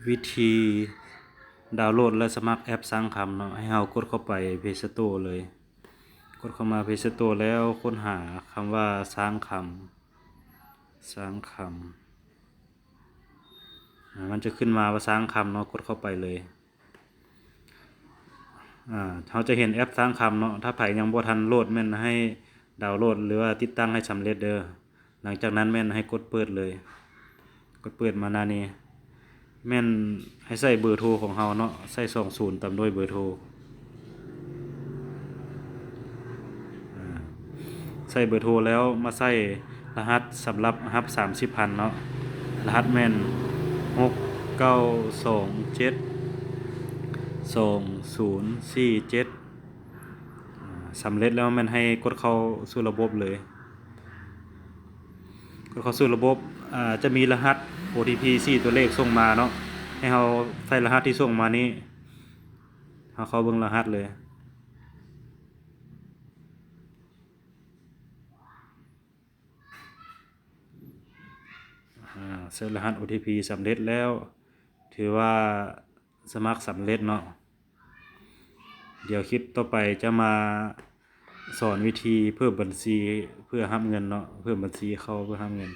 ວິທີດາວໂຫຼດ ແລະ ສະໝັກແອັບຊ້າງຄຳເນາະ, ໃຫ້ເຮົາກົດເຂົ້າໄປ Play Store ເລີຍ. ກົດເຂົ້າມາ Play Store ແລ້ວຄົ້ນຫາຄຳວ່າຊ້າງຄຳ, ຊ້າງຄຳ. ອາ ມັນຈະຂຶ້ນມາວ່າຊ້າງຄຳເນາະ, ກົດເຂົ້າໄປເລີຍ. ອາ ເຮົາຈະເຫັນແອັບຊ້າງຄຳເນາະ. ຖ້າໃຜຍັງບໍ່ທັນໂຫຼດ ແມ່ນໃຫ້ດາວໂຫຼດ ຫຼືວ່າຕິດຕັ້ງໃຫ້ສຳເລັດເດີ້. ຫຼັງຈາກນັ້ນແມ່ນໃຫ້ກົດເປີດເລີຍ. ກົດເປີດມາໜ້ານີ້ ແມ່ນໃຫ້ໃສ່ເບີໂທຂອງເຮົາເນາະ, ໃສ່ສອງສູນຕາມດ້ວຍເບີໂທ. ອາ ໃສ່ເບີໂທແລ້ວມາໃສ່ລະຫັດສຳລັບຮັບສາມສິບພັນເນາະ. ລະຫັດແມ່ນ ຫົກເກົ້າສອງເຈັດສອງສູນສີ່ເຈັດ. ອາ ສຳເລັດແລ້ວແມ່ນໃຫ້ກົດເຂົ້າສູ່ລະບົບເລີຍ. ກົດເຂົ້າສູ່ລະບົບ ອາ ຈະມີລະຫັດ ໂອທີພີ ສີ່ຕົວເລກສົ່ງມາເນາະ, ໃຫ້ເຮົາໃສ່ລະຫັດທີ່ສົ່ງມານີ້. ເຮົາເຂົ້າເບິ່ງລະຫັດເລີຍ. ອາ ໃສ່ລະຫັດ ໂອທີພີ ສຳເລັດແລ້ວ ຖືວ່າສະໝັກສຳເລັດເນາະ. ດຽວຄລິບຕໍ່ໄປຈະມາສອນວິທີເພີ່ມບັນຊີເພື່ອຮັບເງິນເນາະ, ເພີ່ມບັນຊີເຂົ້າເພື່ອຮັບເງິນ.